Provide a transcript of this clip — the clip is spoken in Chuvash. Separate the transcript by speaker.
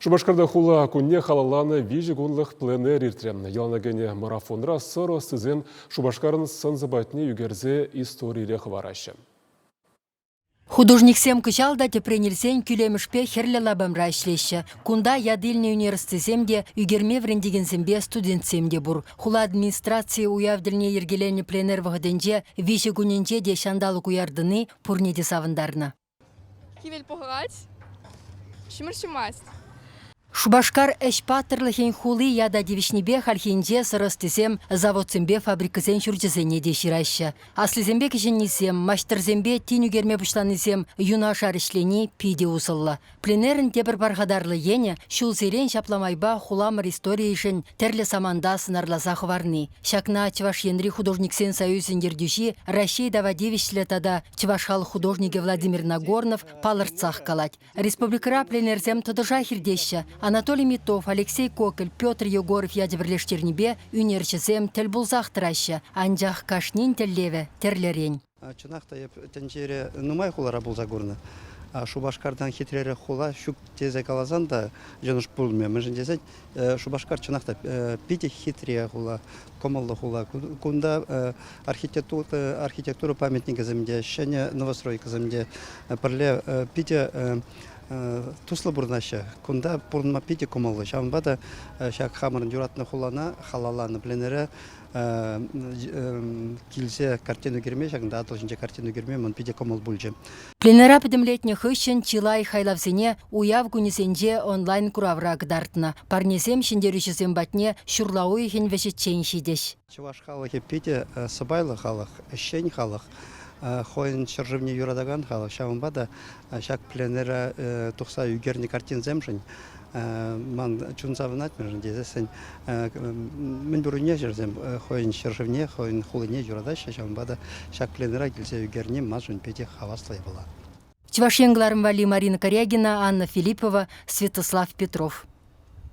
Speaker 1: Шупашкарта хула кунне халалланӑ виҫӗ кунлӑх пленэр иртрӗ. Йӑлана кӗнӗ марафонра сӑрӑ ӑстисем Шупашкарӑн сӑн-сӑпатне ӳкерсе историре хӑвараҫҫӗ.
Speaker 2: Художниксем кӑҫал та тӗпрен илсен кӳлемӗшпе Хӗрлӗ лапамра ӗҫлеҫҫӗ. Кунта ят илнӗ ӳнер ӑстисем те, ӳкерме вӗрентекенсемпе студентсем те пур. Хула администрацийӗ уяв тӗлне йӗркеленӗ пленэр вӑхӑтӗнче виҫӗ кунӗнче те ҫанталӑк уяр тӑни пурне те савӑнтарнӑ.
Speaker 3: Хӗвел пӑхать, ҫумӑр ҫумасть.
Speaker 2: Шупашкар ӗҫ паттӑрлӑхӗн хули ята тивӗҫнипе хальхинче сӑр ӑстисем заводсемпе фабрикӑсен ҫурчӗсене те ҫыраҫҫӗ. Аслисемпе кӗҫӗннисем, маҫтӑрсемпе тин ӳкерме пуҫланисем юнашар ӗҫлени питӗ усӑллӑ. Пленэрӑн тепӗр пархатарлӑ енӗ ҫулсерен ҫапла майпа хуламӑр историйӗшӗн тӗрлӗ саманта сӑнарласа хӑварни. Ҫакна Чӑваш Енри художниксен союзӗн ертӳҫи, Раҫҫей тава тивӗҫлӗ тата Чӑваш халӑх художникӗ Владимир Нагорнов палӑртсах калать. Республикӑра пленэрсем тӑтӑшах иртеҫҫӗ. Анатолий Митов, Алексей Кокель, Петр Егоров ячӗ пӗрлештернипе ӳнерҫӗсем тӗл пулсах тӑраҫҫӗ. Анчах кашнин тӗллевӗ тӗрлӗрен.
Speaker 4: Чӑнах та эп тӗнчере нумай хулара пулса курнӑ. Шупашкартан хитререх хула ҫук тесе каласан та йӑнӑш пулмӗ. Мӗншӗн тесен Шупашкар чӑнах та питӗ хитре хула, кӑмӑллӑ хула. Кунта архитектура, архитектура памятникӗсем те, ҫӗнӗ новостройкӑсем те пӗрле питӗ туслӑ пурӑнаҫҫӗ. Кунта пурӑнма питӗ кӑмӑллӑ. Ҫавӑнпа та ҫак хамӑрӑн юратнӑ хулана халалланӑ пленэре килсе картина ӳкерме, ҫакӑнта Атӑл ҫинче картина ӳкерме ман питӗ кӑмӑл пулчӗ.
Speaker 2: Пленэра пӗтӗмлетнӗ хыҫҫӑн чылай хайлавсене уяв кунӗсенче онлайн-куравра кӑтартнӑ. Парнесем ҫӗнтерӳҫӗсем патне ҫурла уйӑхӗн вӗҫӗччен ҫитӗҫ.
Speaker 4: Чӑваш халӑхӗ питӗ сӑпайлӑ халӑх, ӗҫчен халӑх, хӑйӗн ҫӗршывне юратакан халӑх. Ҫавӑнпа та ҫак пленэра тухса ӳкернӗ картинсемшӗн ман чун савӑнать, мӗншӗн тесессӗн мӗн пур ӳнерҫӗсем хӑйӗн ҫӗршывне, хӑйӗн хулине юратаҫҫӗ, ҫавӑнпа та ҫак пленэра килсе ӳкерни маншӑн питӗ хаваслӑ япала.
Speaker 2: Чӑваш Ен кӑларӑм валли Марина Корягина, Анна Филиппова, Святослав Петров.